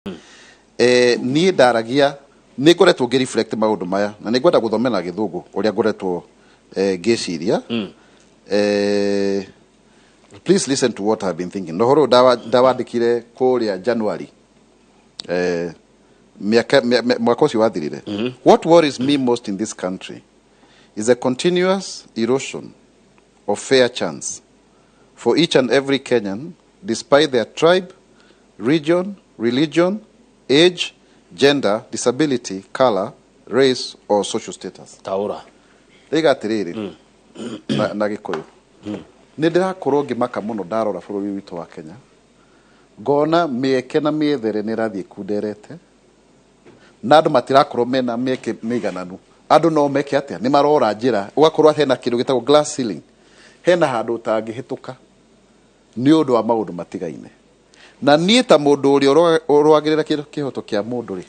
Niĩ ndaragia nĩ ngoretwo ngĩ reflect maũndũ maya na nĩ ngwenda gũthomera na Gĩthũngũ ũrĩa ngoretwo ngĩciria. Please listen to what I've been thinking. Na ũhoro ũyũ ndawandĩkire kũrĩa January mĩaka mwaka ũcio wathirire. What worries me most in this country is a continuous erosion of fair chance for each and every Kenyan, despite their tribe, region, religion, age, gender, disability, color, race, or social status. Taũra. Rĩga atĩrĩrĩ na Gĩkũyũ, nĩ ndĩrakorwo ngĩmaka mũno ndarora bũrũri witũ wa Kenya, ngona mĩeke na mĩethere nĩ ĩrathiĩ ĩkunderete na andũ matirakorwo mena mĩeke mĩigananu. Andũ no meke atĩa? Nĩ marora njĩra, ũgakorwo hena kĩndũ gĩtagwo glass ceiling, hena handũ ũtangĩhĩtũka nĩ ũndũ wa maũndũ matigaine. Na niĩ ta mũndũ ũrĩa ũrũagĩrĩra kĩhoto kĩa mũndũ rĩ,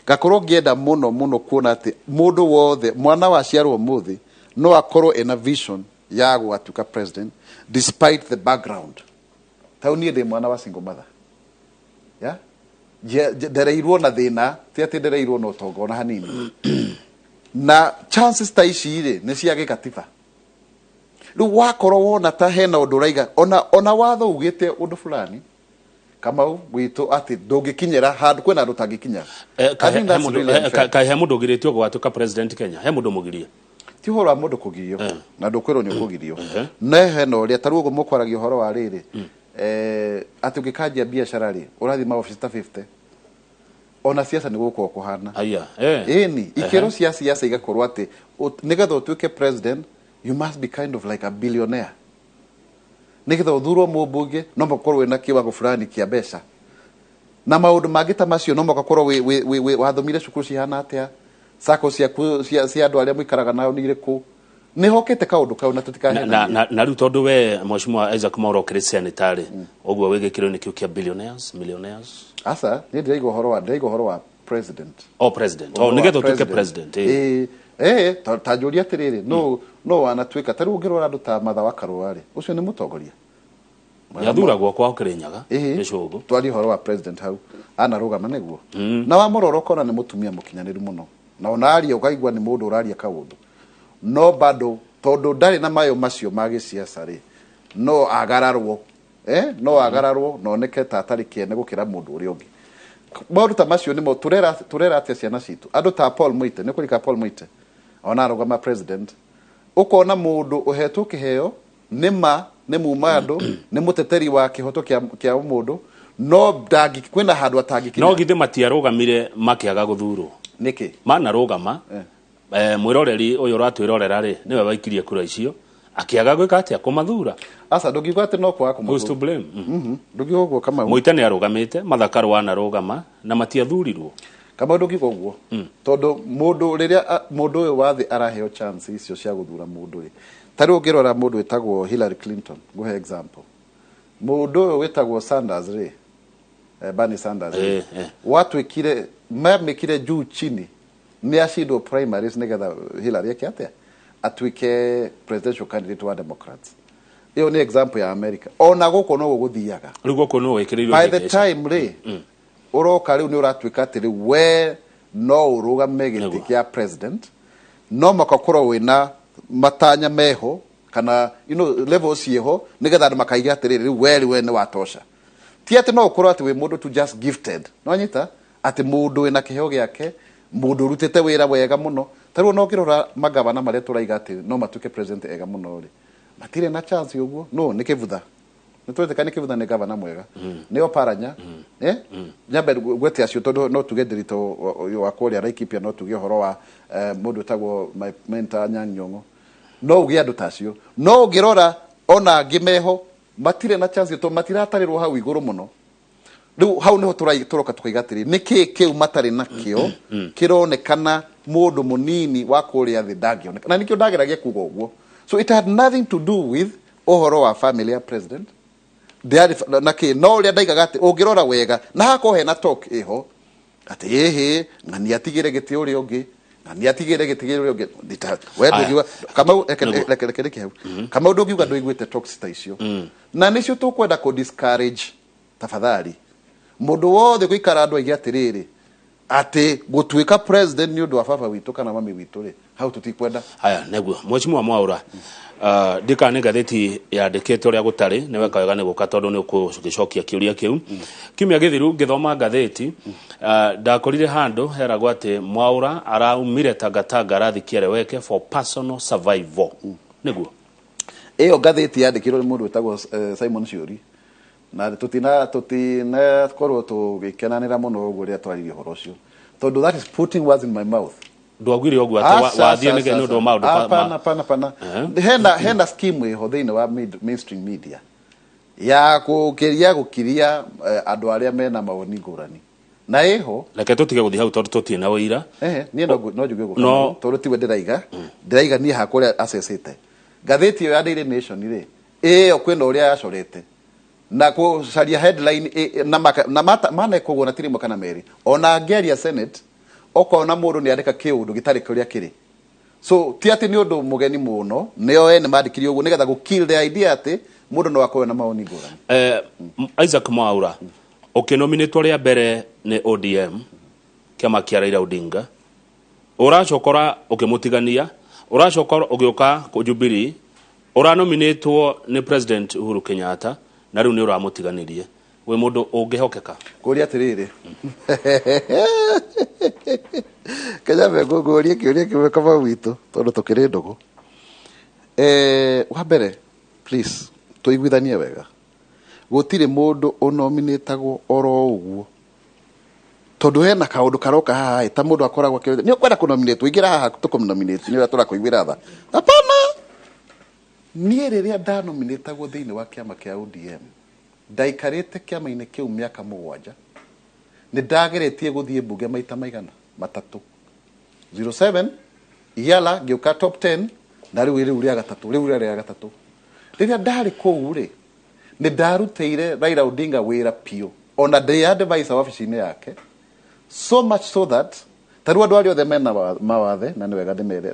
ngakorwo ngĩenda mũno mũno kuona atĩ mũndũ wothe, mwana waciarwo ũmũthĩ, no akorwo ena vision ya gũgatuĩka president despite the background. Tau niĩ ndĩ mwana wa single mother, yeah? Ndereirwo na thĩna, ti atĩ ndereirwo na ũtonga ona hanini, na chances ta ici rĩ, nĩ cia gĩkatiba. Rĩu wakorwo wona ta hena ũndũ ũraiga, ona watho ugĩte ũndũ fulani, Kamau gwitũ, atĩ ndũngĩkinyĩra handũ, kwĩna andũ ũtangĩkinya. I think that's really unfair. Kaĩ he mũndũ ũgirĩtio gũgatuĩka president Kenya? He mũndũ mũgirie? Ti ũhoro wa mũndũ kũgirio na ndũkwĩrwo nĩ ũkũgirio, no hena ũrĩa ta rĩu ũguo mũkwaragia ũhoro wa rĩrĩ, atĩ ũngĩkanjia biacara rĩ, ũrathiĩ maobici ta 50. Ona siasa nĩ gũkorwo kũhana. Aya, eh. Ĩni, ikĩro cia siasa igakorwo atĩ nĩgetha ũtuĩke president, you must be kind of like a billionaire. Nĩgetha ũthurwo mũmbunge, no mũkorwo wĩna kĩwango fulani kĩa mbeca na maũndũ mangĩ ta macio. No mũhaka ũkorwo wathomire cukuru cihana atĩa, sacco ciaku cia andũ arĩa mũikaraga nao nĩ irĩkũ. Nĩ hokĩte kaũndũ kau na tũtikahenanie. Na rĩu tondũ we Mheshimiwa Isaac Mwaura ũkĩrĩ senator rĩ, ũguo wĩ gĩkĩro-inĩ kĩu kĩa billionaires, millionaires? Aca, niĩ ndĩraiga ũhoro wa president. Oh, president. Oh, nĩgetha ũtuĩke president, eh. Ĩĩ, eh, ta njũria atĩrĩrĩ, no wanatuĩka? Ta rĩu ũngĩrora andũ ta Martha wa Karũa rĩ, ũcio nĩ mũtongoria. Nĩathuragwo kwao Kĩrĩnyaga. Ĩhĩ. Gĩcũgũ. Twarie ũhoro wa president hau anarũgama nĩguo na wamũrora ũkona nĩ mũtumia mũkinyanĩru mũno, na ona aria ũkaigua nĩ mũndũ ũraria kaũndũ, no bado tondũ ndarĩ na mayo macio ma gĩciaca rĩ, no agararwo, no agararwo na oneke ta atarĩ kĩene gũkĩra mũndũ ũrĩa ũngĩ. Maũndũ ta macio nĩmo tũrera atĩa ciana citũ. Andũ ta Paul Muite, nĩ kũrika Paul Muite ona arũgama president, ũkona mũndũ ũhetwo kĩheo nĩ ma nĩ muma andũ, nĩ mũteteri wa kĩhoto kĩa mũndũ, no ndangi kwĩna handũ atangĩkinya. No githĩ matiarũgamire makĩaga gũthurwo? Nĩkĩ? Manarũgama. Mwĩroreri ũyũ ũratwĩrorera rĩ, nĩwe waikirie kura icio, akĩaga gwĩka atĩa? Kũmathura. Aca, ndũngiuga atĩ no kwaga. Who's to blame? Ndũngiuga ũguo, Kamau. Mũita nĩ arũgamĩte, Martha Karũa anarũgama na matiathurirwo. Kamau, ndũngiuga ũguo, tondũ mũndũ rĩrĩa mũndũ ũyũ wa thĩ araheo chance icio cia gũthura mũndũ rĩ, ta rĩu ũngĩrora mũndũ wĩtagwo Hillary Clinton, ngũhe example, mũndũ ũyũ wĩtagwo Sanders rĩ, Bernie Sanders rĩ, watuĩkire mamĩkire juu chini nĩ acindwo primaries nĩgetha Hillary eke atĩa? Atuĩke presidential candidate wa Democrats. Ĩyo nĩ example ya America. Ona gũkũ no gũthiaga. Rĩu gũkũ nũ wĩkĩrĩirwo By the mĩhĩnga? time rĩ ũroka rĩu, nĩ ũratuĩka atĩ rĩu we no ũrũgame gĩtĩ kĩa president, no mũhaka ũkorwo wĩna matanya meho kana levels ciĩho nĩgetha andũ makaiga atĩrĩrĩ, rĩu we nĩ watosha. Ti atĩ no ũkorwo atĩ wĩ mũndũ tu just gifted, no nyita atĩ mũndũ wĩna kĩheo gĩake, mũndũ ũrutĩte wĩra wega mũno. Ta rĩu ona ũngĩrora magavana marĩa tũraiga atĩ no matuĩke president ega mũno rĩ, matirĩ na chance ũguo. No nĩ Kĩbutha, nĩ twetĩka nĩ Kĩbutha nĩ gavana mwega, nĩ Oparanya, eh, nyambe ngwete acio, tondũ no tuge Ndiritu wa kũrĩa Laikipia, no tuge ũhoro wa mũndũ wĩtagwo my mentor Anyang' Nyong'o, no uge andũ ta acio. No ũngĩrora ona angĩ meho matirĩ na chance tondũ matiratarĩrwo hau igũrũ mũno. Rĩu hau nĩho tũroka tũkaiga atĩrĩ, nĩ kĩĩ kĩu matarĩ nakĩo kĩronekana mũndũ mũnini wa kũrĩa thĩ ndangĩoneka? Na nĩkĩo ndageragia kuga ũguo. So it had nothing to do with ũhoro wa family ya president. Ndĩarĩ na kĩ, no ũrĩa ndaigaga atĩ ũngĩrora wega na hakorwo hena talk ĩho atĩ ĩhĩ ng'ani atigĩre gĩtĩ ũrĩa ũngĩ, ng'ani atigĩre gĩtĩ ũrĩa ũngĩ. We Aya. ndũngiuga, Kamau, reke reke hau, Kamau, ndũngiuga ndũiguĩte talks ta icio, na nĩcio tũkwenda kũ discourage. Tafadhali, Mũndũ wothe gũikara andũ aige atĩrĩrĩ, atĩ gũtuĩka president nĩ ũndũ wa baba witũ kana mami witũ rĩ, hau tũtikwenda. Haya, neguo Mheshimiwa Mwaura, ndikana nĩ ngathĩti yandĩkĩte ũrĩa gũtarĩ, nĩ weka wega nĩ gũka tondũ nĩ ũkũgĩcokia kĩũria kĩu. Kiumia gĩthiru ngĩthoma ngathĩti, ndakorire handũ heragwo atĩ Mwaura araumire Tangatanga arathiĩ Kieleweke for personal survival. Nĩguo Ĩyo ngathĩti yandĩkirwo nĩ mũndũ wĩtagwo Simon Ciuri, na tũtinakorwo tũgĩkenanĩra mũno ũguo rĩrĩa twaririe ũhoro ũcio, tondũ that is putting words in my mouth. Ndwagwire ũguo atĩ wathiĩ nĩ ũndũ wa maũndũ? Hapana, hapana, hapana. Hena scheme ĩho thĩinĩ wa mainstream media ya gũkĩria gũkiria andũ arĩa mena mawoni ngũrani, na ĩho. Reke tũtige gũthiĩ hau tondũ tũtirĩ na ũira. Ehe, niĩ no njuge ũguo, tondũ tiwe ndĩraiga, ndĩraiga niĩ hakwa ũrĩa acecete ngathĩti ĩyo ya Daily Nation rĩ, ĩyo kwĩna ũrĩa yacorete na gũcaria headline na maneka ũguo na ti rĩmwe kana merĩ. Ona ngĩaria Senate, okona mũndũ nĩ andĩka kĩũndũ gĩtarĩ kũrĩa kĩrĩ, so ti atĩ nĩ ũndũ mũgeni mũno, nĩo ene mandĩkire ũguo nĩgetha gũ kill the idea atĩ mũndũ no akorwo na mawoni ngũrani. Isaac Mwaura, ũkĩnominĩtwo rĩa mbere nĩ ODM, kĩama kĩa Raila Odinga, ũracokora ũkĩmũtigania, ũracoka ũgĩũka kũ Jubilee, ũranominĩtwo nĩ President Uhuru Kenyatta, na rĩu nĩ ũramũtiganirie. Wĩ mũndũ ũngĩhokeka? Kũria atĩrĩrĩ, Kenya, ngũrie kĩũria kĩmwe kama witũ tondũ tũkĩrĩ ndũgũ. Wa mbere, please tũiguithanie wega, gũtirĩ mũndũ ũnominĩtagwo oro ũguo, tondũ hena kaũndũ karoka haha ĩ, ta mũndũ akoragwo akĩũria, nĩ ũkwenda kũnominate, ũingĩra haha tũkũnominate, nĩ ũrĩa tũrakũiguĩra tha. Hapana, niĩ rĩrĩa ndanominĩtagwo thĩinĩ wa kĩama kĩa ODM, ndaikarĩte kĩama-inĩ kĩu mĩaka 7. Nĩ ndageretie gũthiĩ mbunge maita maigana matatũ, 07 Iala ngĩũka top 10, na rĩu rĩa gatatũ, rĩu rĩa gatatũ. Rĩrĩa ndarĩ kũu rĩ, nĩ ndarutĩire Raila Odinga wĩra piũ, ona ndĩ advisor wabici-inĩ yake, so much so that ta rĩu andũ arĩa othe mena mawathe, na nĩ wega ndĩmere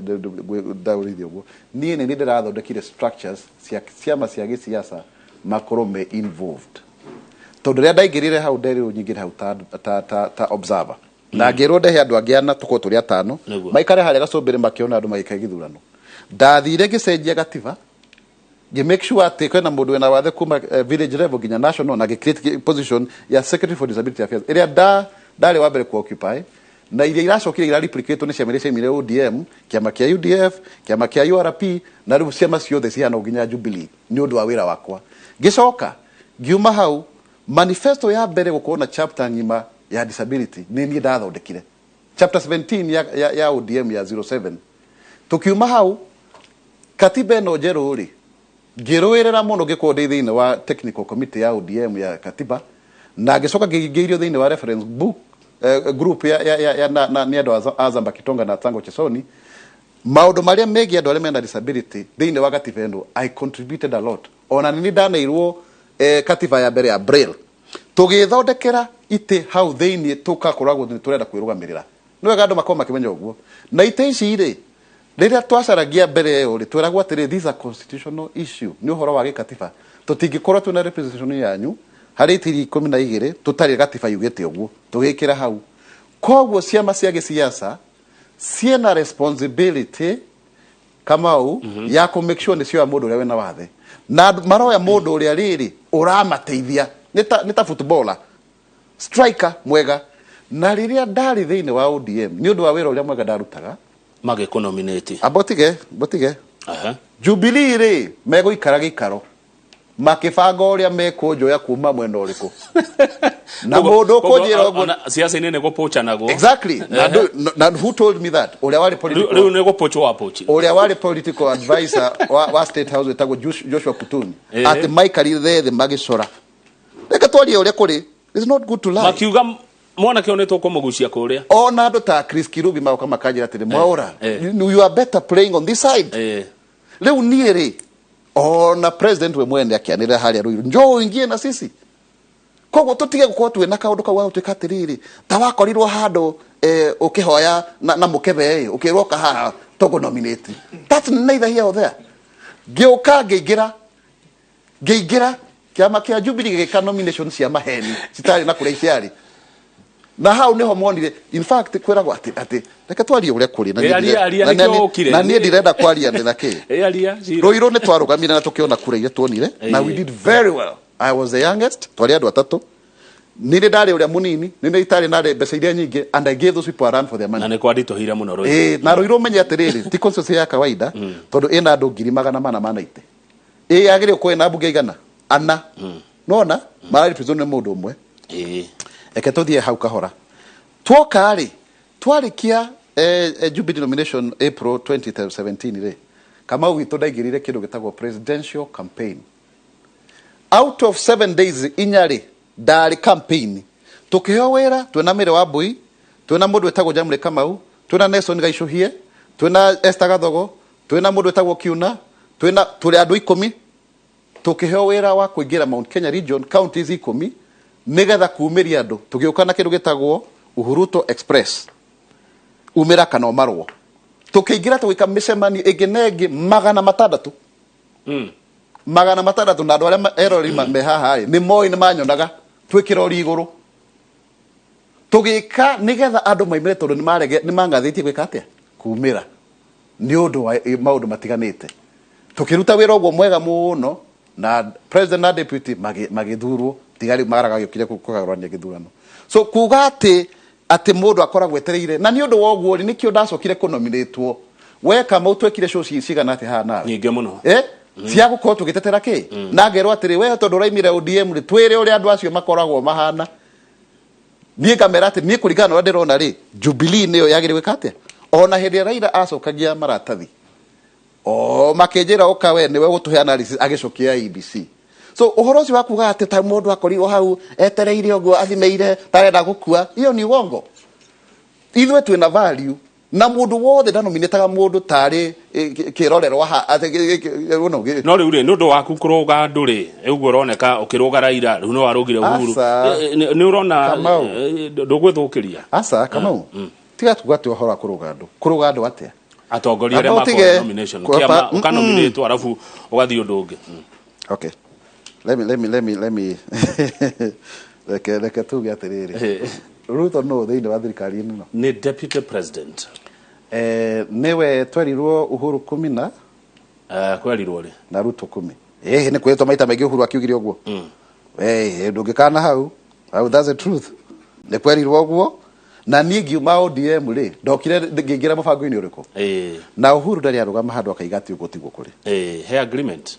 ndaũrithie ũguo, niĩ nĩ niĩ ndĩrathondekire structures cia ciama cia gĩsiasa makorwo me involved, tondũ rĩrĩa ndaingĩrire hau, nderirwo nyingĩre hau ta observer, na ngĩrwo ndehe andũ angĩ ana, tũkorwo tũrĩ atano, maikare harĩa gacũmbĩrĩ makĩona andũ magĩka gĩthurano. Ndathire ngĩcenjia gatiba, ngĩ make sure atĩ kwĩna mũndũ wĩna wathe kuma village level nginya national, na ngĩ create position ya secretary for disability affairs, ĩrĩa ndarĩ wa mbere ku occupy, na iria iracokire ira replicate nĩ ciama iria ciaimire ODM, kĩama kĩa UDF, kĩama kĩa URP, na rĩu ciama ciothe cihana nginya Jubilee, nĩ ũndũ wa wĩra wakwa. Ngĩcoka ngiuma hau, manifesto ya mbere gũkorwo na chapter ng'ima ya disability nĩ niĩ ndathondekire, chapter 17 ya ODM ya 07. Tukiuma hau, katiba ĩno njerũ rĩ, ngĩrũĩrĩra mũno, ngĩkorwo ndĩ thĩinĩ wa technical committee ya ODM ya katiba, na ngĩcoka ngĩingĩrio thĩinĩ wa reference book group ya na nĩ andũ a Zamba Kitonga na Tango Chesoni, maũndũ marĩa megiĩ andũ arĩa mena disability thĩinĩ wa katiba ĩno. I contributed a lot. Ona nĩ ndaneirwo katiba ya mbere ya braille, tũgĩthondekera itĩ hau thĩinĩ, tũkakoragwo nĩ tũrenda kwĩrũgamĩrĩra. Nĩ wega andũ makorwo makĩmenya ũguo. Na itĩ ici rĩ, rĩrĩa twacaragia mbere ĩyo rĩ, twĩragwo atĩrĩ, these are constitutional issue, nĩ ũhoro wa gĩkatiba, tũtingĩkorwo twĩna representation yanyu harĩ itĩ 12 tũtarĩ gatiba yugĩte ũguo. Tũgĩkĩra hau. Koguo ciama cia gĩsiasa ciĩna responsibility, Kamau, ya kũ make sure nĩ cioya mũndũ ũrĩa wĩna wathe, na maroya mũndũ ũrĩa rĩrĩ ũramateithia, nĩ ta footballer striker mwega. Na rĩrĩa ndarĩ thĩinĩ wa ODM, nĩ ũndũ wa wĩra ũrĩa mwega ndarutaga, Magĩkũnominate. Ambotige mbotige. Jubilee rĩ, megũikara gĩikaro makĩbanga ũrĩa mekũnjoya kuma mwena ũrĩkũ, na mũndũ ũkũnjĩra ũguo. Ona siasa-inĩ nĩ gũpũchanagwo. Exactly. Na who told me that, ũrĩa warĩ political Rĩu nĩ gũpũchwo wapũchi. Ũrĩa warĩ political advisor wa State House wĩtagwo Joshua Kutuni, atĩ maikarire thĩ magĩcora. Reke twarie ũrĩa kũrĩ, it's not good to lie. Makiuga mwanake ũyũ nĩ tũkũmũgucia kũrĩa. Ona andũ ta Chris Kirubi magoka makanjĩra atĩrĩ, "Mwaura, you are better playing on this side." Rĩu niĩ rĩ, ona president we mwene akĩanĩrĩra harĩa Ruiru, "Njoo uingie na sisi." Koguo tũtige gũkorwo twĩna kaũndũ kau ga gũtuĩka atĩrĩrĩ, ta wakorirwo handũ ũkĩhoya na mũkebe ĩ, ũkĩrwo ka haha tũkũ nominate. That's neither here or there. Ngĩũka ngĩingĩra. Kĩama kĩa Jubilee gĩgĩka nomination cia maheni citarĩ na kũrĩa ciarĩ, na hau nĩho monire. In fact, kwĩragwo atĩ reke twarie ũrĩa kũrĩ na niĩ Aria, aria, na nĩkĩo ũkire. na niĩ ndirenda kwaria ndĩ na kĩ. Aria cira. Ruiru nĩ twarũgamire na tũkĩona kura iria tuonire, na we did very well. I was the youngest, twarĩ andũ atatũ, nĩ ndarĩ ũrĩa mũnini, nĩ itarĩ na mbeca iria nyingĩ, and I gave those people a run for their money. Na nĩ kwanditũhire mũno Ruiru. Ĩĩ, na Ruiru ũmenye atĩrĩrĩ, ti constituency ya kawaida, tondũ ĩna andũ 490,000. Ĩ yagĩrĩirwo gũkorwo ĩna mbunge igana ana, nona mararepresent nĩ mũndũ ũmwe. Reke tũthiĩ hau kahora. Twoka rĩ, twarĩkia Jubilee nomination April 2017 rĩ, Kamau witũ ndaingĩrire kĩndũ gĩtagwo presidential campaign. Out of 7 days, inya rĩ ndarĩ campaign. Tũkĩheo wĩra twĩna Mĩrĩ wa Mbui, twĩna mũndũ wĩtagwo Jamle Kamau, twĩna Nelson Gaicũhie, twĩna Esther Gathogo, twĩna mũndũ wĩtagwo Kiuna, twĩna tũrĩ andũ 10. Tũkĩheo wĩra wa kũingĩra Mount Kenya region, counties 10, nĩgetha kumĩria andũ. Tũgĩũka na kĩndũ gĩtagwo Uhuruto Express, umĩra kana ũmarwo. Tũkĩingĩra, tũgĩka mĩcemanio ĩngĩ na ĩngĩ 600. 600, na andũ arĩa eroreri me haha rĩ, nĩ moĩ, nĩ manyonaga twĩ kĩrori igũrũ tũgĩka nĩgetha andũ maimĩre, tondũ nĩ mangathĩtie gwĩka atĩa, kumĩra nĩ ũndũ wa maũndũ matiganĩte. Tũkĩruta wĩra ũguo mwega mũno, na president na deputy magĩthurwo, tiga rĩu maraga gĩũkire kũgarũrania gĩthurano. So kuga atĩ mũndũ akoragwo etereire, na nĩ ũndũ wa ũguo rĩ, nĩkĩo ndacokire kũnominatwo. We Kamau, twekire show cigana atĩ haha nawe? Nyingĩ mũno. Cia gũkorwo tũgĩtetera kĩ, na ngerwo atĩrĩ, we tondũ ũraimire ODM rĩ, twĩre ũrĩa andũ acio makoragwo mahana. Niĩ ngamera atĩ niĩ kũringana na ũrĩa ndĩrona rĩ, Jubilee nĩyo yagĩrĩire gwĩka atĩa. Ona hĩndĩ ĩrĩa Raila acokagia maratathi o makĩnjĩra, ũka we nĩwe ũgũtũhe analysis, agĩcokia IEBC. So ũhoro ũcio wa kuga atĩ ta mũndũ akorirwo hau etereire ũguo athimĩire tarenda gũkua, iyo ni uongo. Ithuĩ twĩna value, na mũndũ wothe ndanominĩtaga mũndũ tarĩ kĩrorerwa ha atĩ you know, No rĩu rĩ, nĩ ũndũ waku kũrũga andũ rĩ, ũguo ũroneka ũkĩrũga Raila, rĩu no warũgire Uhuru. Aca. Nĩ ũrona Kamau. Ndũgwĩthũkĩria? Aca, Kamau, tiga kuga atĩ ũhoro wa kũrũga andũ, kũrũga andũ atĩa? Atongoria arĩa Amba makoya nomination kĩama, ũkanominatwo arabu ũgathiĩ ũndũ ũngĩ. Okay, let me reke tuge atĩrĩrĩ, Ruto no thĩinĩ wa thirikari ĩno? Nĩ deputy president. Nĩwe twerirwo Uhuru 10 na Kwerirwo rĩ? Na Ruto 10. Ĩhĩ, nĩ kwĩtwo maita maingĩ. Uhuru akiugire ũguo. Ndũngĩkana hau hau, that's the truth. Nĩ kwerirwo ũguo, na niĩ ngiuma ODM rĩ, ndokire ngĩingĩra mũbango-inĩ ũrĩkũ? Na Uhuru ndarĩ arũgama handũ akaiga atĩ ũguo tiguo kũrĩ. He agreement.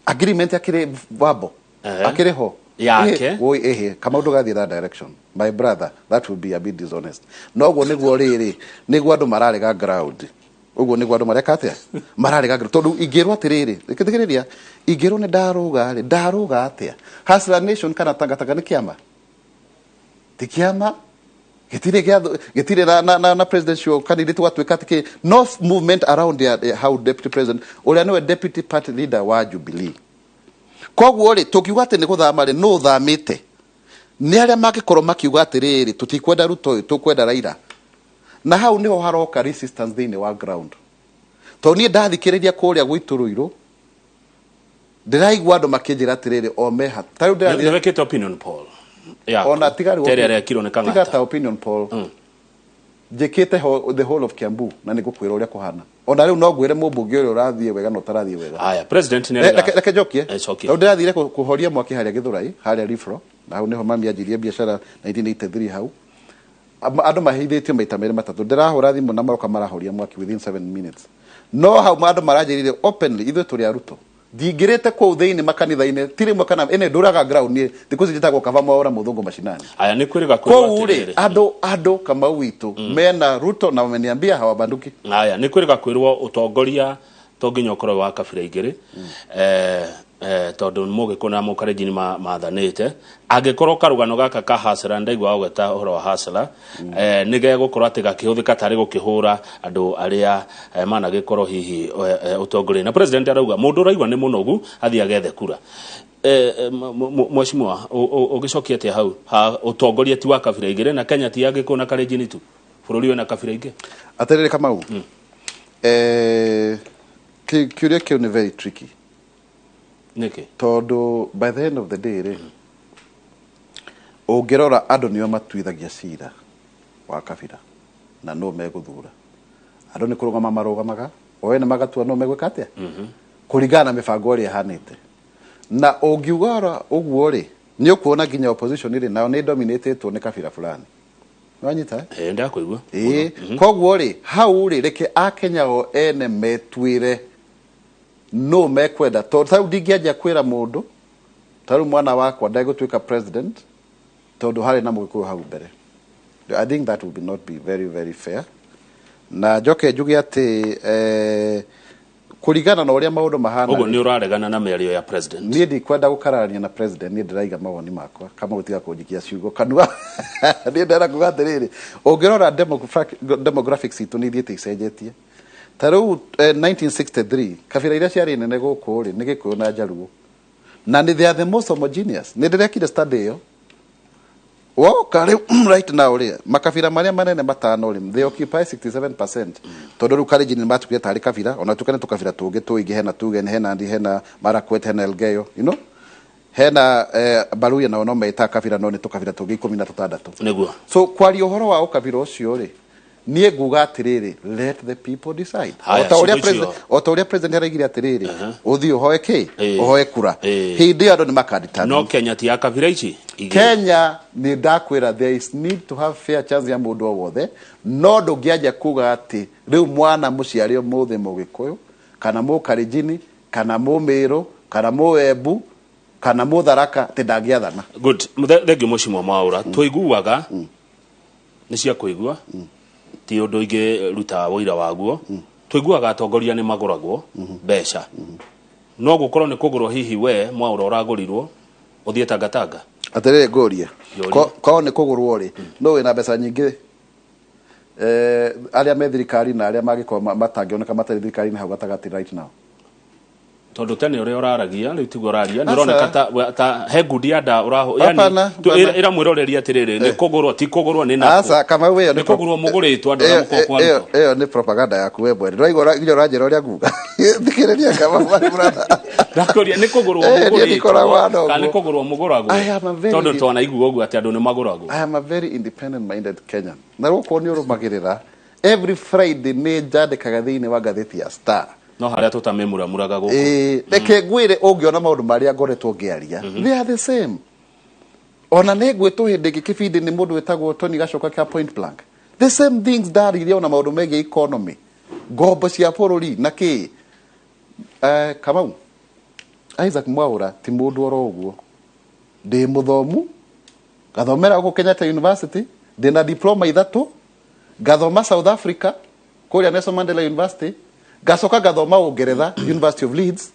Agreement akĩrĩ wambo. Akĩrĩ ho. Yake. Woi, ĩhĩ, kama ũndũ gathiĩ that direction, my brother, that would be a bit dishonest. Noguo nĩguo rĩrĩ, nĩguo andũ mararega ground, ũguo nĩguo andũ mareka atĩa, mararega ground, tondũ ingĩrwo atĩrĩrĩ, thikĩrĩria, ingĩrwo nĩ ndarũga rĩ, ndarũga atĩa? Hustler Nation kana Tangatanga nĩ kĩama? Ti kĩama, gĩtirĩ gĩtirĩ na presidential candidate gwatuĩka atĩ kĩ no movement around how deputy president ũrĩa nĩwe deputy party leader wa Jubilee. Koguo rĩ, tũngiuga atĩ nĩ gũthama rĩ, nũ ũthamĩte? Nĩ arĩa mangĩkorwo makiuga atĩrĩrĩ, tũtikwenda Ruto ũyũ, tũkwenda Raila. Na hau nĩho haroka resistance thĩinĩ wa ground, tondũ niĩ ndathikĩrĩria kũrĩa gwitũ Ruiru, ndĩraigua andũ makĩnjĩra atĩrĩrĩ, o meha ta rĩu Nĩ ndĩrathiĩ wĩkĩte opinion poll yaku, ona tiga rĩu ta ĩrĩa ĩrekirwo nĩ tiga Kang'ata? Ta opinion poll njĩkĩte ho the whole of Kiambu, na nĩ ngũkwĩra ũrĩa kũhana. Ona rĩu no ngwĩre mũmbunge ũrĩa ũrathiĩ wega na ũtarathiĩ wega. Aya, president nĩ Reke njokie. Cokia. Tondũ ndĩrathire kũhoria mwaki harĩa Gĩthũrai, harĩa Rifro, na hau nĩho mami anjirie biacara 1983 hau. Andũ maheithĩtio maita merĩ matatũ, ndĩrahũra thimũ na maroka marahoria mwaki within 7 minutes. No hau andũ maranjĩrire openly, ithuĩ tũrĩ aruto. Ndingĩrĩte kũu thĩinĩ makanitha-inĩ ti rĩmwe kana ĩnĩ, ndũraga ground niĩ thikũ ici njĩtagwo kaba mwaũra mũthũngũ macinani. Aya, nĩ kwĩrĩga kwĩrwo Kũu rĩ, atĩrĩrĩ. andũ Kamau witũ mena Ruto na wameniambia hawabanduki. Aya, nĩ kwĩrĩga kwĩrwo ũtongoria to nginya ũkorwo wa kabira igĩrĩ, tondũ mũgĩkũyũ na mũkarenjini mathanĩte. Angĩkorwo karũgano gaka ka hasara, ndaigua ũgweta ũhoro wa hasara, nĩ gegũkorwo atĩ gakĩhũthĩka tarĩ gũkĩhũra andũ arĩa managĩkorwo hihi ũtongoria, na president arauga mũndũ ũraigua nĩ mũnogu athiĩ agethe kura. Mheshimiwa, ũgĩcokia atĩa hau ha ũtongoria ti wa kabira igĩrĩ, na Kenya ti ya Gĩkũyũ na Kalenjin tu, bũrũri wĩna kabira ingĩ? Atĩrĩrĩ Kamau, kĩũria kĩu nĩ very tricky. Nĩkĩ? Tondũ by the end of the day rĩ, ũngĩrora andũ nĩo matuithagia cira wa kabira na no megũthura. Andũ nĩ kũrũgama marũgamaga o ene magatua no megwĩka atĩa kũringana na mĩbango ĩrĩa ĩhanĩte. Na ũngiuga ora ũguo rĩ, nĩ ũkuona nginya opposition rĩ nao nĩ dominatetwo nĩ kabira fulani. Nĩwanyita eh? Ĩ, ndakũigua. Ĩĩ, koguo rĩ hau rĩ reke akenya o ene metuĩre no mekwenda, tondũ tarĩu ndingĩanjia kwĩra mũndũ tarĩu mwana wakwa ndegũtuĩka president tondũ harĩ na mũgĩkũyũ hau mbere. I think that would be not be very very fair. Na njoke njuge atĩ kũringana na ũrĩa maũndũ mahana, Ũguo nĩ ũraregana na mĩario ya president? Niĩ ndikwenda gũkararania na president. Niĩ ndĩraiga mawoni makwa kama gũtiga kũnjikia ciugo kanua. Niĩ ndĩrenda kuga atĩrĩrĩ, ũngĩrora demographics itũ nĩ ithiĩte icenjetie. Ta rĩu 1963 kabira iria ciarĩ nene gũkũ rĩ nĩ Gĩkũyũ na Njaruo, na nĩ they are the most homogeneous. Nĩ ndĩrekire study ĩyo. Woka rĩu right now rĩ, makabira marĩa manene matano rĩ, they occupy 67%, tondũ rĩu Kalenjin nĩ matuire tarĩ kabira, ona tuĩka nĩ tũkabira tũngĩ tũingĩ. Hena Tugen, hena Nandi, hena Marakwet, hena Elgeyo, hena Baluya, nao no metaga kabira, no nĩ tũkabira tũngĩ 16. So kwaria ũhoro wa ũkabira ũcio rĩ, niĩ nguga atĩrĩrĩ, let the people decide. Haya, O ta ũrĩa ciugo icio. O ta ũrĩa president araigire atĩrĩrĩ, ũthiĩ ũhoe kĩ, ũhoe kura, hĩndĩ ĩyo andũ nĩ makadetermine. No Kenya ti ya kabira ici igĩrĩ. Kenya nĩ ndakwĩra there is need to have fair chance ya mũndũ o wothe, no ndũngĩanjia kuga atĩ rĩu mwana mũciare ũmũthĩ mũgĩkũyũ kana mũkarinjini kana mũmĩrũ kana mũembu kana mũtharaka atĩ ndangĩathana. Good. Thengiũ mũcimwa Mwaũra. Tũiguaga nĩ cia kũigua, ti ũndũ ingĩruta ũira waguo. Tũiguaga atongoria nĩ magũragwo mbeca. No gũkorwo nĩ kũgũrwo, hihi we Mwaũra ũragũrirwo ũthiĩ Tangatanga? Atĩrĩrĩ, ngũrie. Njũria. Korwo nĩ kũgũrwo rĩ, no wĩna mbeca nyingĩ, arĩa me thirikari na arĩa mangĩkorwo matangĩoneka matarĩ thirikari-inĩ hau gatagatĩ right now? Tondũ tene ũrĩa ũraragia rĩu tiguo ũraria. Nĩ Aca. ũroneka ta he ngundi ya nda ũraho yani. Hapana, hapana. Ĩra mwĩroreri atĩrĩrĩ, nĩ kũgũrwo ti kũgũrwo, nĩ nakũ? Aca, Kamau, ĩyo Nĩ kũgũrwo mũgũrĩtwo andũ arĩa mũkoragwo kwa Ruto? Ĩyo nĩ propaganda yaku we mwene. Ndũraigua nginya ũranjĩra ũrĩa nguga. Thikĩrĩria, Kamau, my brother. Ndakũria, nĩ kũgũrwo Niĩ ndikoragwo mũgũrĩtwo hana kana nĩ ũguo. kũgũrwo mũgũragwo? I am a very Tondũ twanaigua ũguo atĩ andũ nĩ magũragwo. I am a very independent minded Kenyan. Na rĩu nĩ ũrũmagĩrĩra every Friday nĩ njandĩkaga thĩinĩ wa ngathĩti ya Star. No harĩa tũtamĩmuramuraga gũkũ. Ĩĩ, reke ngwĩre, ũngĩona maũndũ marĩa ngoretwo ngĩaria, they are the same. Ona nĩ ngwĩtwo hĩndĩ ĩngĩ kĩbindi nĩ mũndũ wĩtagwo Tony Gacoka kĩa Point Blank, the same things ndaririe, ona maũndũ megiĩ economy, ngombo cia bũrũri na kĩ. Kamau, Isaac Mwaura ti mũndũ oro ũguo. Ndĩ mũthomu, ngathomera gũkũ Kenyatta University, ndĩna diploma ithatũ, ngathoma South Africa kũrĩa Nelson Mandela University, ngacoka ngathoma Ũngeretha, University of Leeds,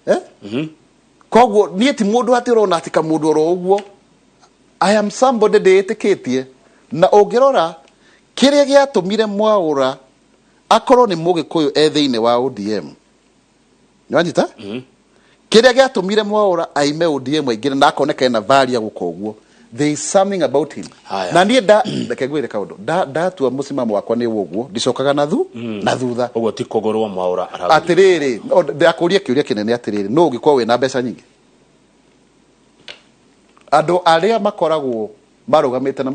eh? Koguo niĩ ti mũndũ atĩ ũrona atĩ kamũndũ oro ũguo. I am somebody ndĩĩtĩkĩtie, na ũngĩrora kĩrĩa gĩatũmire Mwaũra akorwo nĩ mũgĩkũyũ e thĩinĩ wa ODM, nĩwanyita? Kĩrĩa gĩatũmire Mwaũra aime ODM aingĩre na akoneka ena varia gũka ũguo, there is something about him. Haya. Na niĩ nda reke ngwĩre kaũndũ, ndatua mũsimamo wakwa nĩ ũguo, ndicokaga na thu na thutha. Ũguo ti kũgũrwo Mwaũra aragũrirwo? Atĩrĩrĩ, no, ndakũria kĩũria kĩnene atĩrĩrĩ, no ũngĩkorwo wĩna mbeca nyingĩ, andũ arĩa makoragwo marũgamĩte na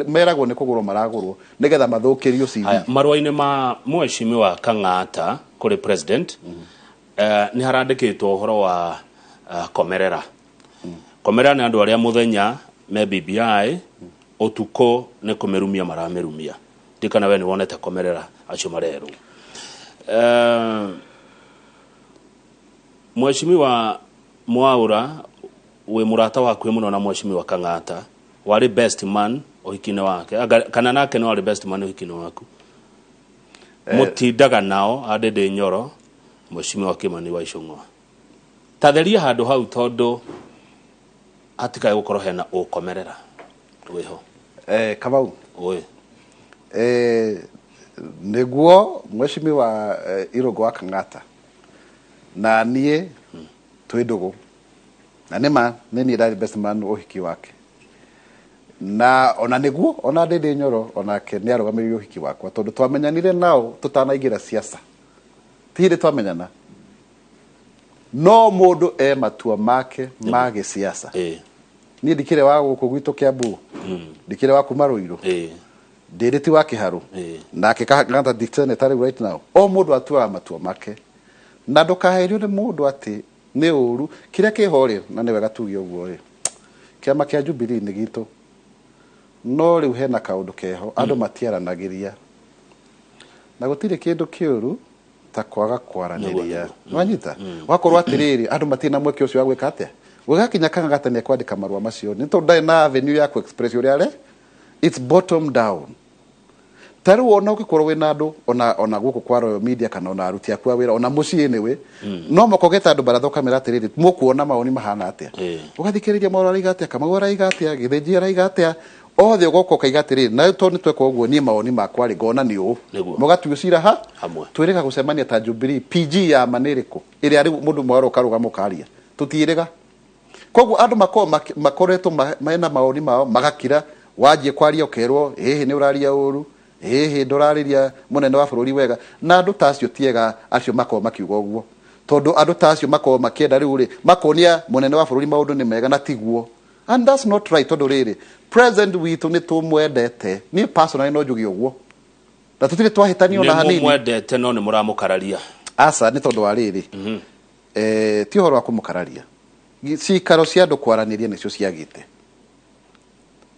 meragwo nĩ kũgũrwo maragũrwo nĩgetha mathũkĩrio CV. Haya, marũa-inĩ ma mheshimiwa Kang'ata kũrĩ president, nĩ harandĩkĩtwo ũhoro wa komerera. Komerera nĩ andũ arĩa mũthenya me BBI, ũtukũ nĩ kũmĩrumia maramĩrumia. Ndikana we nĩ wonete komerera acio marerwo. Mheshimiwa Mwaura, wĩ mũrata wakuĩ mũno na mheshimiwa Kang'ata, warĩ best man ũhiki-inĩ wake. Kana nake nĩ warĩ best man ũhiki-inĩ waku? Mũtindaga nao Andĩndĩ Nyoro, mheshimiwa Kimani wa Ichung'wa. Tatheria handũ hau, tondũ hatikae gũkorwo hena ũkomerera wĩho. Kamau. Ũĩ. Nĩguo mheshimiwa Irũngũ wa Kang'ata na niĩ twĩ ndũgũ, na nĩma nĩ niĩ ndarĩ best man ũhiki wake, na ona nĩguo ona Ndĩndĩ Nyoro onake nĩ arũgamĩrĩire ũhiki wakwa, tondũ twamenyanire nao tũtanaingĩra siasa, ti hĩndĩ twamenyana. No mũndũ e matua make ma gĩsiasa. Niĩ ndikĩrĩ wa gũkũ gwitũ Kiambu, ndikĩrĩ wa kuma Ruiru, ndĩrĩ ti wa Kĩharũ, nake Kang'ata ndi senator rĩu right now. O mũndũ atuaga matua make na ndũkaherio nĩ mũndũ atĩ nĩ ũru kĩrĩa kĩho rĩ, na nĩ wega tuge ũguo rĩ, kĩama kĩa Jubilee nĩ gitũ, no rĩu hena kaũndũ keho, andũ matiaranagĩria na gũtirĩ kĩndũ kĩũru ta kwaga kwaranĩria. Wanyita wakorwo atĩrĩrĩ, andũ matirĩ na mweke ũcio wa gwĩka atĩa, gũgakinya Kang'ata nĩ ekwandĩka marũa macio nĩ tondũ ndarĩ na avenue ya ku express ũrĩa are. It's bottom down. Ta rĩu ona ũngĩkorwo wĩna andũ ona gũkũ kwa Royal Media kana ona aruti aku a wĩra ona mũciĩ nĩwe, no mũka ũgeta andũ baratha ũkamera atĩrĩrĩ, mũkuona mawoni mahana atĩa? Ũgathikĩrĩria Mwaura araiga atĩa, Kamau araiga atĩa, Gĩthĩnji araiga atĩa, othe ũgoka ũkaiga atĩrĩrĩ, na tondũ nĩ tweka ũguo, niĩ mawoni makwa rĩ, ngona nĩ ũũ. Mũgatua cira ha Hamwe. Twĩrĩga gũcemania ta Jubilee. PG ya ma nĩ ĩrĩkũ ĩrĩa rĩu mũndũ mwarũ ũkarũgama ũkaria tũtiĩrĩga? Koguo andũ makoragwo makoretwo mena mawoni mao magakira, wanjie kwaria ũkerwo ĩhĩ nĩ ũraria ũru, ĩhĩ ndũrarĩria mũnene wa bũrũri wega. Na andũ ta acio tiega acio makoragwo makiuga ũguo, tondũ andũ ta acio makoragwo makĩenda rĩu rĩ makonia mũnene wa bũrũri maũndũ nĩ mega na tiguo, and that's not right, tondũ rĩrĩ president witũ nĩ tũmwendete. Niĩ personally no njuge ũguo na tũtirĩ twahĩtania ona Nĩ hanini. Mũmwendete no nĩ mũramũkararia. Aca, nĩ tondũ wa rĩrĩ, ti ũhoro wa kũmũkararia. Cikaro cia andũ kwaranĩria nĩcio ciagĩte.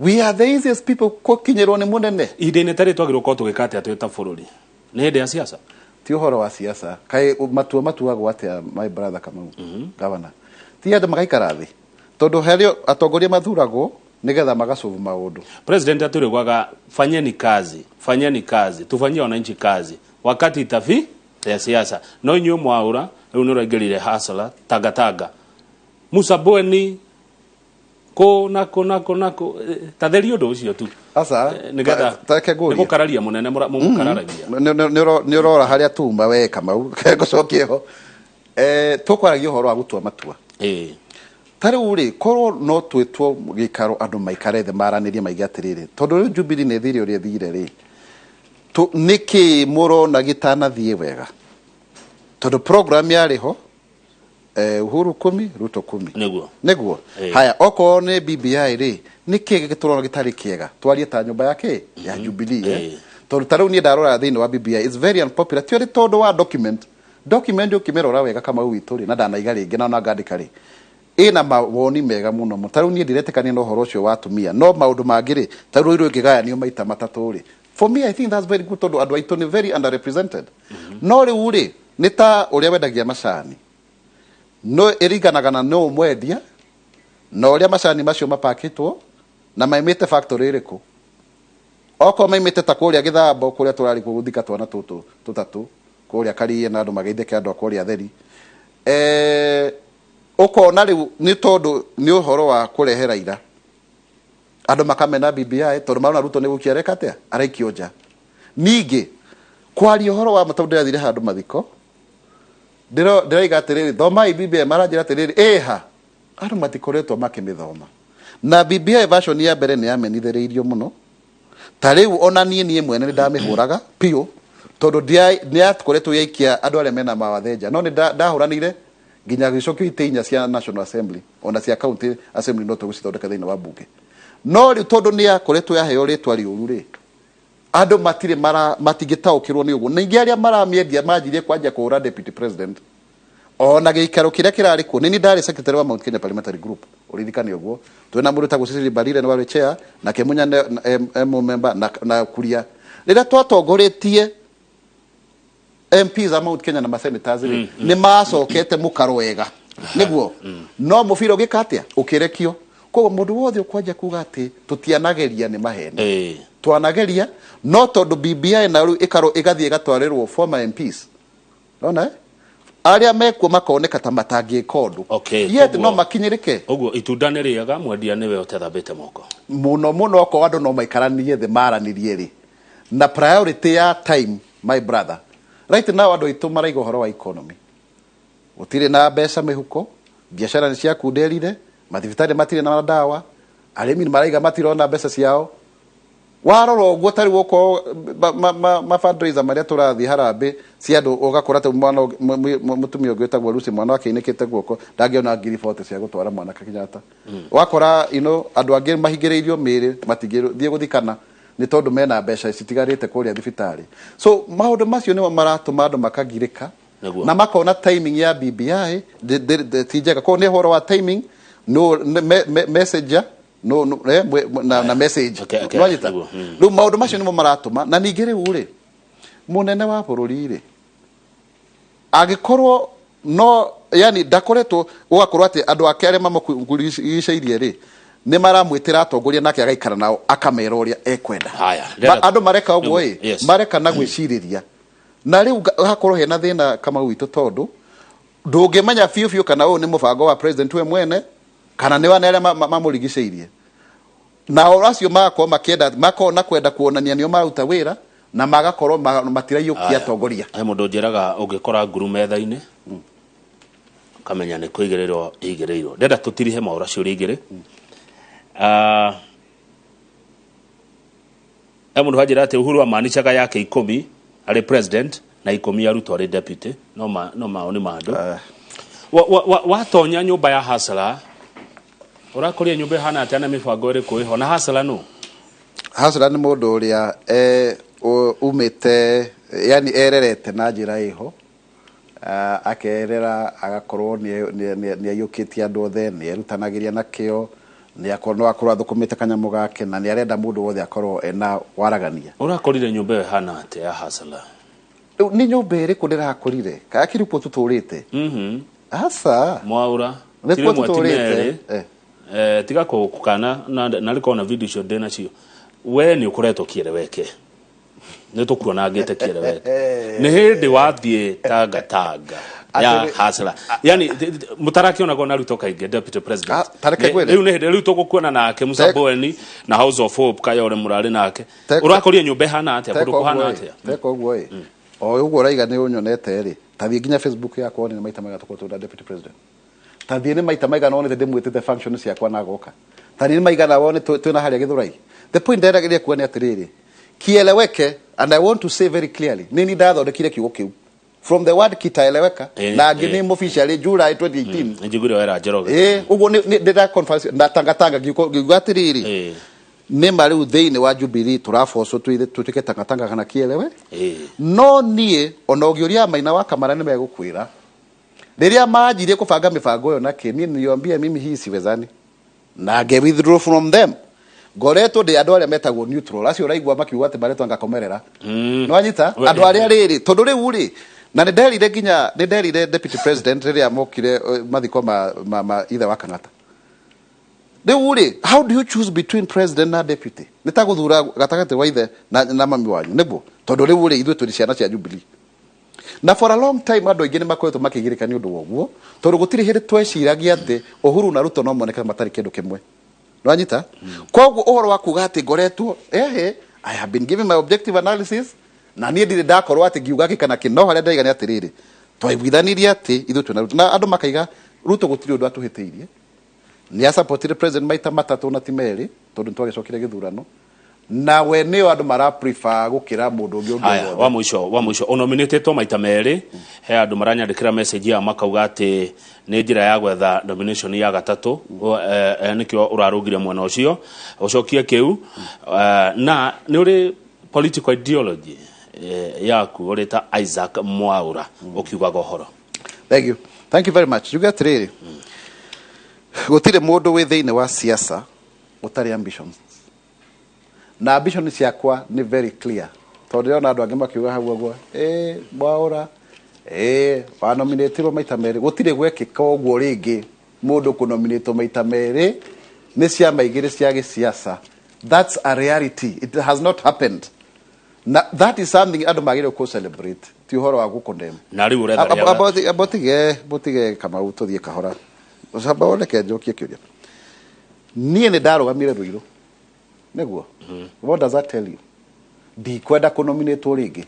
We are the easiest people gũkinyĩrwo nĩ mũnene. Ihinda-inĩ tarĩ twagĩrĩirwo gũkorwo tũgĩka atĩa twĩ ta bũrũri? Nĩ hĩndĩ ya siasa. Ti ũhoro wa siasa. Kaĩ matua matuagwo atĩa, my brother Kamau, governor? Ti andũ magaikara thĩ, tondũ harĩ atongoria mathuragwo nĩgetha magacovu maũndũ. President atũrĩgwaga, fanyeni kazi, fanyeni kazi, tufanyie wananchi kazi wakati itafi ya siasa. No inyuĩ mwaũra rĩu nĩ ũraingĩrire hasla tangatanga Musa Bweni kũ na kũ na kũ na kũ. Tatheria ũndũ ũcio tu. Aca. Nĩgetha Tareke ngũrie. nĩ gũkararia mũnene mũmũkararagia. Nĩ ũrora harĩa tuma we Kamau, ngũcokie ho. Tũkwaragia ũhoro wa gũtua matua. Ta rĩu rĩ, korwo no twĩtwo gĩikaro andũ maikare thĩ maranĩrie maige atĩrĩrĩ, tondũ rĩu Jubilee nĩ ĩthire ũrĩa ĩthire rĩ, nĩkĩ mũrona gĩtanathiĩ wega? Tondũ program yarĩ ho, Uhuru 10, Ruto 10. Nĩguo. Haya, okorwo nĩ BBI rĩ, nĩkĩ gĩtũrona gĩtarĩ kĩega? Twarie ta nyũmba ya kĩ ya Jubilee, eh? Tondũ ta rĩu niĩ ndarora thĩinĩ wa BBI, it's very unpopular, ti ũrĩ tondũ wa document. Document ũkĩmĩrora wega, Kamau witũ rĩ, na ndanaiga rĩngĩ na ngandĩka rĩ, ĩna mawoni mega mũno mũno. Ta rĩu niĩ ndiretĩkania na ũhoro ũcio wa atumia, no maũndũ mangĩ rĩ, ta rĩu Ruiru ĩngĩgayanio maita matatũ rĩ, for me I think that's very good, tondũ andũ aitũ nĩ very underrepresented. No rĩu rĩ, nĩ ta ũrĩa wendagia macani, no ĩringanaga na no ũmwendia na ũrĩa macani macio mapakĩtwo na maimĩte factory ĩrĩkũ. Okorwo maimĩte ta kũrĩa Gĩthambo, kũrĩa tũrarĩ gũthika twana tũtũ tũtatũ kũrĩa Kariĩ na andũ mageithĩke, andũ a kũrĩa theri, ũkona rĩu nĩ tondũ nĩ ũhoro wa kũrehe Raila, andũ makamena BBI, tondũ marona Ruto nĩ gũikia areka atĩa, araikio nja. Ningĩ kwaria ũhoro wa tondũ ndĩrathire handũ mathiko, ndĩraiga atĩrĩrĩ, thomai BBI, maranjĩra atĩrĩrĩ, ĩha andũ matikoretwo makĩmĩthoma. Na BBI version ya mbere nĩ yamenithĩrĩirio mũno. Ta rĩu ona niĩ mwene nĩ ndamĩhũraga biũ, tondũ nĩ yakoretwo yaikia andũ arĩa mena mawathe nja, no nĩ ndahũranire nginya gĩcokio itĩ 4 cia National Assembly, ona cia County Assembly no tũgũcithondeka thĩinĩ wa bunge. No rĩu tondũ nĩ yakoretwo yaheo rĩtwa rĩũru rĩ, andũ matirĩ mara matingĩtaũkĩrwo nĩ ũguo. Ningĩ arĩa maramĩendia manjirie kwanja kũhũra deputy president ona gĩikaro kĩrĩa kĩrarĩ kuo. Nĩ niĩ ndarĩ secretary wa Mount Kenya Parliamentary Group, ũririkane ũguo. Twĩna mũndũ tagwo Cecily Mbarire nĩ warĩ chair, nake Munya member na Kuria, rĩrĩa twatongoretie MPs a Mount Kenya na masenators rĩ, nĩ macokete mũkaro wega nĩguo, no mũbira ũgĩka atĩa, ũkĩrekio. Koguo mũndũ wothe ũkwanjia kuga atĩ tũtianageria nĩ maheni. Twanageria, no tondũ BBI na rĩu ĩkarwo ĩgathiĩ ĩgatwarĩrwo former MPs, nona arĩa mekuo makoneka ta matangĩka ũndũ. Yet no makinyĩrĩke. Ũguo itunda nĩ rĩega, mwendia nĩwe ũtethambĩte moko. Mũno mũno, okorwo andũ no maikaranie thĩ maranĩrie rĩ, na priority ya time, my brother, right now andũ aitũ maraiga ũhoro wa economy, gũtirĩ na mbeca mĩhuko, biacara nĩ ciakunderire, mathibitarĩ matirĩ na ndawa, arĩmi nĩ maraiga matirona mbeca ciao. Warora ũguo tarĩu okorwo ma fundraiser marĩa tũrathiĩ harambĩ cia andũ, ũgakora ta mwana mũtumia ũngĩ wĩtagwo Lucy, mwana wake ainĩkĩte guoko, ndangĩona ngiri 40 cia gũtwara mwanake Kenyatta. Wakora andũ angĩ mahingĩrĩirio mĩĩrĩ, matingĩthiĩ gũthikana nĩ tondũ mena mbeca citigarĩte kũrĩa thibitarĩ. So maũndũ macio nĩmo maratũma andũ makagirĩka na makona timing ya BBI ti njega. Koguo nĩ ũhoro wa timing, no messenger no, no na message. Nwanyita? Rĩu maũndũ macio nĩmo maratũma. Na ningĩ rĩu rĩ, mũnene wa bũrũri rĩ, angĩkorwo no yani ndakoretwo, ũgakorwo atĩ andũ ake arĩa mamũrigicĩirie rĩ, nĩ maramwĩtĩra atongoria, nake agaikara nao akamera ũrĩa ekwenda. Andũ mareka ũguo ĩ, mareka na gwĩcirĩria, na rĩu hakorwo hena thĩna, Kamau witũ, tondũ ndũngĩmenya biũ biũ kana ũyũ nĩ mũbango wa president we mwene kana nĩ wane arĩa mamũrigicĩirie. Nao acio magakorwo makĩenda, makorwo na kwenda kuonania nĩo maruta wĩra, na magakorwo matiraiyũkia atongoria. He mũndũ njĩraga, ũngĩkora nguru metha-inĩ, ũkamenya nĩ kũigĩrĩrwo igĩrĩirwo. Ndenda tũtirihe maũra ciũria igĩrĩ. Ah, he mũndũ wanjĩra atĩ Uhuru amaanishaga yake 10 arĩ president na 10 ya Ruto arĩ deputy. No maoni ma andũ. Watonya nyũmba ya Hustler, ũrakoria nyũmba ĩhana atĩa na mĩbango ĩrĩkũ ĩho? Na Hustler nũ? Hustler nĩ mũndũ ũrĩa umĩte, yani ererete na njĩra ĩho. Akerera agakorwo nĩ aiyũkĩtie andũ othe, nĩ erutanagĩria na kĩo, nĩ akorwo no akorwo athũkũmĩte kanyamũ gake, na nĩ arenda mũndũ wothe akorwo ena waragania. Ũrakorire nyũmba ĩyo ĩhana atĩa ya Hustler? Rĩu nĩ nyũmba ĩrĩkũ ndĩrakorire? Kana kĩrĩkuo tũtũrĩte? Aca. Mwaura. Nĩkuo Ti rĩmwe, ti tũtũrĩte. merĩ. Tiga kũkana na rĩkorwo na video icio ndĩ nacio. We nĩ ũkoretwo kĩereweke, nĩ tũkuonangĩte kĩereweke, nĩ hĩndĩ wathiĩ tangatanga ya Hustler, yani mũtarakĩonagwo na Ruto kaingĩ, deputy president. Ah, tareke Nĩ- ngwĩre. Rĩu nĩ hĩndĩ rĩu tũgũkuona nake Musa Boeni na House of Hope Kayore mũrarĩ nake. Ũrakoria nyũmba ĩhana atĩa? Kũndũ kũhana atĩa? Teka ũguo ĩ, o ũguo ũraiga nĩ ũnyonete rĩ, ta thiĩ nginya Facebook yakwa wone nĩ maita maigana tũkoretwo na deputy president. Ta thiĩ nĩ maita maigana wonete ndĩmwĩtĩte function ciakwa na agoka. Ta thiĩ nĩ maigana wone twĩna harĩa Gĩthũrai. The point ndĩrenda kuga nĩ atĩrĩrĩ, kieleweke, and I want to say very clearly, nĩ ni ndathondekire kiugo kĩu from the word kitaeleweka, na ngĩ nĩ officially July 2018. Nĩ njiguire wera Njoroge. Ĩ, ũguo nĩ ndĩra conference na tangatanga, ngiuga atĩrĩrĩ, nĩ ma rĩu thĩinĩ wa Jubilee tũrabocwo tuĩke tangatanga kana kielewe. No niĩ ona ũngĩũria Maina wa Kamara, nĩ megũkwĩra rĩrĩa manjirie kũbanga mĩbango ĩyo nakĩ, niĩ niliwaambia mimi hii siwezani, na nge withdraw from them. Ngoretwo ndĩ andũ arĩa metagwo neutral, acio ũraigua makiuga atĩ maretwo ngakomerera. Nĩwanyita? Andũ arĩa rĩrĩ, tondũ rĩu rĩ, na nĩ nderire, nginya nĩ nderire deputy president rĩrĩa mokire mathiko ma ithe wa Kang'ata. Rĩu rĩ, how do you choose between president na deputy? Nĩ ta gũthura gatagatĩ wa ithe na mami wanyu, nĩguo? Tondũ rĩu rĩ, ithuĩ tũrĩ ciana cia Jubilee, na for a long time andũ aingĩ nĩ makoretwo makĩgirĩka nĩ ũndũ wa ũguo, tondũ gũtirĩ hĩndĩ tweciragia atĩ Uhuru na Ruto no moneke matarĩ kĩndũ kĩmwe. Nĩwanyita? Koguo ũhoro wa kuga atĩ ngoretwo ehe, I have been giving my objective analysis, na niĩ ndirĩ ndakorwo atĩ ngiuga gĩ kana kĩ. No harĩa ndaiga nĩ atĩrĩrĩ, twaiguithanirie atĩ ithuĩ twĩna Ruto, na andũ makaiga Ruto gũtirĩ ũndũ atũhĩtĩirie, nĩ asupportire president maita matatũ na ti merĩ, tondũ nĩ twagĩcokire gĩthurano, na we nĩo andũ mara prefer gũkĩra mũndũ ũngĩ Haya, wothe. Wa mũico, ũnominĩtĩtwo maita merĩ. He andũ maranyandĩkĩra message ya makauga atĩ nĩ njĩra ya gwetha nomination ya gatatũ. Nĩkĩo ũrarũgire mwena ũcio ũcokie kĩu. Na nĩ ũrĩ political ideology yaku ũrĩ ta Isaac Mwaura ũkiugaga ũhoro? Thank you, thank you very much. Njuge atĩrĩrĩ, gũtirĩ mũndũ wĩ thĩinĩ wa siasa ũtarĩ ambitions, na ambition ciakwa nĩ very clear, tondũ ndĩrona andũ angĩ makiuga hau ũguo, ĩ Mwaũra ĩ wanominĩtirwo maita merĩ. Gũtirĩ gwekĩka ũguo rĩngĩ, mũndũ kũnominĩtwo maita merĩ nĩ ciama igĩrĩ cia gĩsiasa. That's a reality, it has not happened, na that is something andũ magĩrĩirwo kũ celebrate, ti ũhoro wa gũ condemn. Na rĩu ũretha rĩa Amba Kamau, tũthiĩ kahora. Amba woneke njokie kĩũria. Niĩ nĩ ndarũgamire Ruiru, nĩguo? What does that tell you? Ndikwenda kũnominĩtwo rĩngĩ,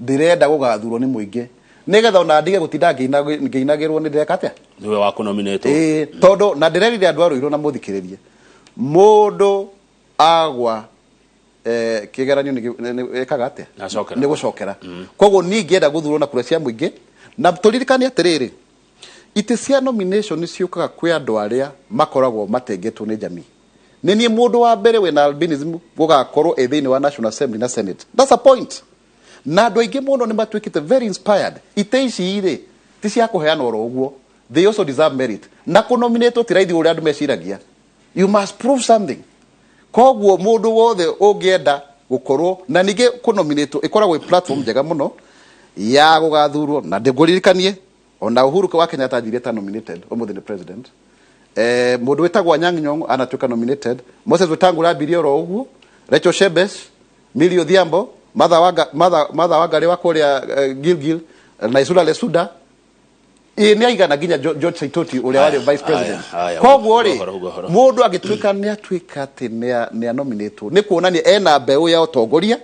ndĩrenda gũgathurwo nĩ mũingĩ, nĩgetha ona ndige gũtinda ngĩinagĩrwo nĩ ndĩreka atĩa. Nĩwe wa kũnominĩtwo. Ĩĩ, tondũ na ndĩrerire andũ a Ruiru na mũthikĩrĩrie, mũndũ agwa Kĩgeranio nĩ ĩkaga atĩa? Nacokera. Nĩ gũcokera. Koguo niĩ ingĩenda gũthurwo na kura cia mũingĩ, na tũririkane atĩrĩrĩ, itĩ cia nomination nĩ ciũkaga kwĩ andũ arĩa makoragwo matengetwo nĩ jamii. Nĩ niĩ mũndũ wa mbere wĩna albinism gũgakorwo ĩ thĩinĩ wa National Assembly na Senate. That's a point. Na andũ aingĩ mũno nĩ matuĩkĩte very inspired. Itĩ ici rĩ, ti cia kũheanwo oro ũguo. They also deserve merit. Na kũnominatwo ti raithi ũrĩa andũ meciragia. You must prove something. Koguo mũndũ wothe ũngĩenda gũkorwo na ningĩ kũnominatwo ĩkoragwo ĩ platform njega mũno ya gũgathurwo. Na ndĩngũririkanie, ona Uhuru wa Kenyatta anjirie ta nominated, ũmũthĩ nĩ president. Mũndũ wĩtagwo Anyang' Nyong'o anatuĩka nominated, Moses Wetangula ambirie oro ũguo, Rachel Shebesh, Millie Odhiambo, Martha Wanga, Martha Wangari wa kũrĩa Gilgil, Naisula Lesuda, ĩ nĩ aigana, nginya George Saitoti ũrĩa warĩ vice president. Aya, Koguo rĩ, ũhoro, ũhoro. mũndũ agĩtuĩka nĩ atuĩka atĩ nĩ anominatwo, nĩ kuonania ena mbeũ ya ũtongoria,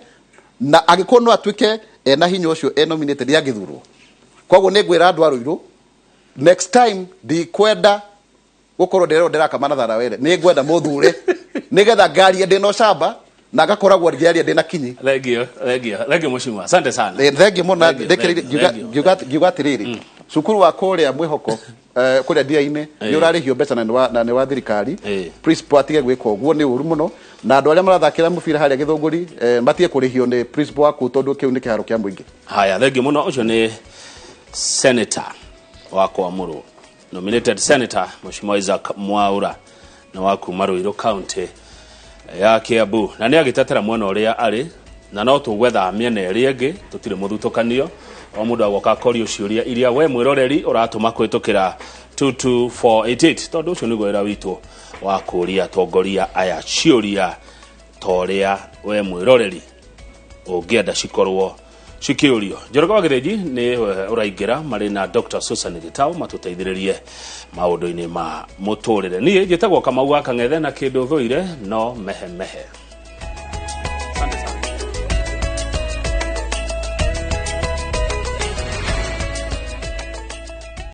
na angĩkorwo no atuĩke ena hinya ũcio e nominated, nĩ angĩthurwo. Koguo nĩ ngwĩra andũ a Ruiru, next time ndikwenda gũkorwo ndĩrerwo ndĩrakama na tharawere. Nĩ ngwenda mũthure nĩgetha ngaria ndĩna ũcamba na ngakoragwo ngĩaria ndĩna kinyi. Thengio, thengio, thengio mheshimiwa, asante sana. Thengiũ mũno. Thengiũ, ndĩkĩrĩire. Thengiũ, thengiũ. Ngiuga atĩrĩrĩ, cukuru wa kũrĩa mwĩhoko, kũrĩa ndia-inĩ, nĩ ũrarĩhio mbeca na nĩ wa thirikari. Principal atige gwĩka ũguo, nĩ ũru mũno. Na andũ arĩa marathakĩra mũbira harĩa Gĩthũngũri, matige kũrĩhio nĩ principal waku, tondũ kĩu nĩ kĩharo kĩa mũingĩ. Haya, thengio mũno. Ũcio nĩ senator wa Kwamũrwo, nominated senator Mheshimiwa Isaac Mwaura, na wa kuma Ruiru, county ya Kiambu, na nĩ agĩtetera mwena ũrĩa arĩ, na no tũgwetha mĩena ĩrĩa ĩngĩ. Tũtirĩ mũthutũkanio, o mũndũ agoka akorio ciũria iria we mwĩroreri ũratũma kũhĩtũkĩra 22488, tondũ ũcio nĩguo wĩra witũ wa kũũria atongoria aya ciũria ta ũrĩa we mwĩroreri ũngĩenda cikorwo cikĩũrio. Njoroge wa Gĩthĩnji nĩ ũraingĩra marĩ na Dr Susan Gĩtau matũteithĩrĩrie maũndũ-inĩ ma mũtũrĩre. Niĩ njĩtagwo Kamau wa Kang'ethe, na kĩndũ thũire no mehemehe.